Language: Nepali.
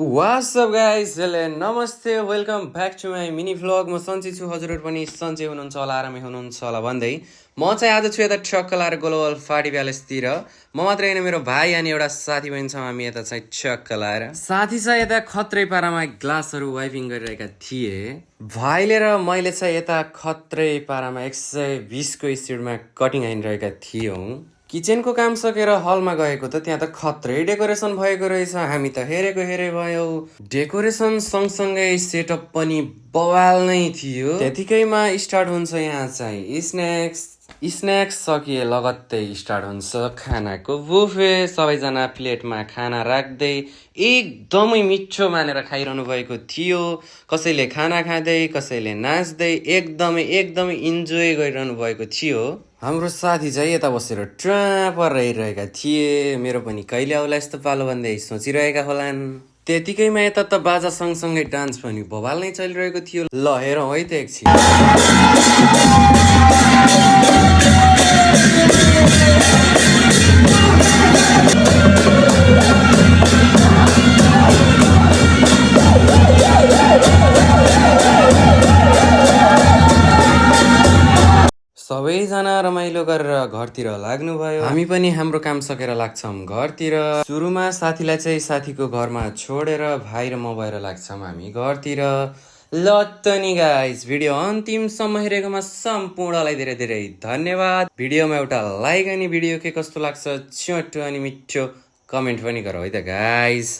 What's up guys? Hello, नमस्ते welcome back to my mini vlog. म सन्चै छु, हजुरहरू पनि सन्चै हुनुहुन्छ होला, आरामै हुनुहुन्छ होला भन्दै म चाहिँ आज छु यता ट्रक लाएर ग्लोबल पार्टी प्यालेसतिर। म मात्रै होइन, मेरो भाइ अनि एउटा साथी पनि छ। हामी यता चाहिँ ट्रक लाएर साथी चाहिँ यता खत्रै पारामा ग्लासहरू वाइपिङ गरिरहेका थिए। भाइले र मैले चाहिँ यता खत्रै पारामा 120को स्पिडमा कटिङ हानिरहेका थियौँ। किचनको काम सकेर हलमा गएको त त्यहाँ त खत्रै डेकोरेसन भएको रहेछ। हामी त हेरेको भयो। डेकोरेसन सँगसँगै सेटअप पनि बवाल नै थियो। त्यतिकैमा स्टार्ट हुन्छ यहाँ चाहिँ स्न्याक्स सकिए लगत्तै स्टार्ट हुन्छ खानाको बुफे। सबैजना प्लेटमा खाना राख्दै एकदमै मिठो मानेर खाइरहनु भएको थियो। कसैले खाना खाँदै, कसैले नाच्दै एकदमै इन्जोय गरिरहनु भएको थियो। हाम्रो साथी चाहिँ यता बसेर ट्राँ परेर हेरिरहेका थिए। मेरो पनि कहिले आउला यस्तो पालो भन्दै सोचिरहेका होलान्। त्यतिकैमा यता त बाजा सँगसँगै डान्स पनि बवाल नै चलिरहेको थियो। ल हेरौँ है त एकछिन। सबैजना रमाइलो गरेर घरतिर लाग्नुभयो। हामी पनि हाम्रो काम सकेर लाग्छौँ घरतिर। सुरुमा साथीलाई चाहिँ साथीको घरमा छोडेर भाइ र म भएर लाग्छौँ हामी घरतिर। ल त नि गाइस, भिडियो अन्तिमसम्म हेरेकोमा सम्पूर्णलाई धेरै धेरै धन्यवाद। भिडियोमा एउटा लाइक अनि भिडियो के कस्तो लाग्छ छोटो अनि मिठो कमेन्ट पनि गरौ है त गाइस।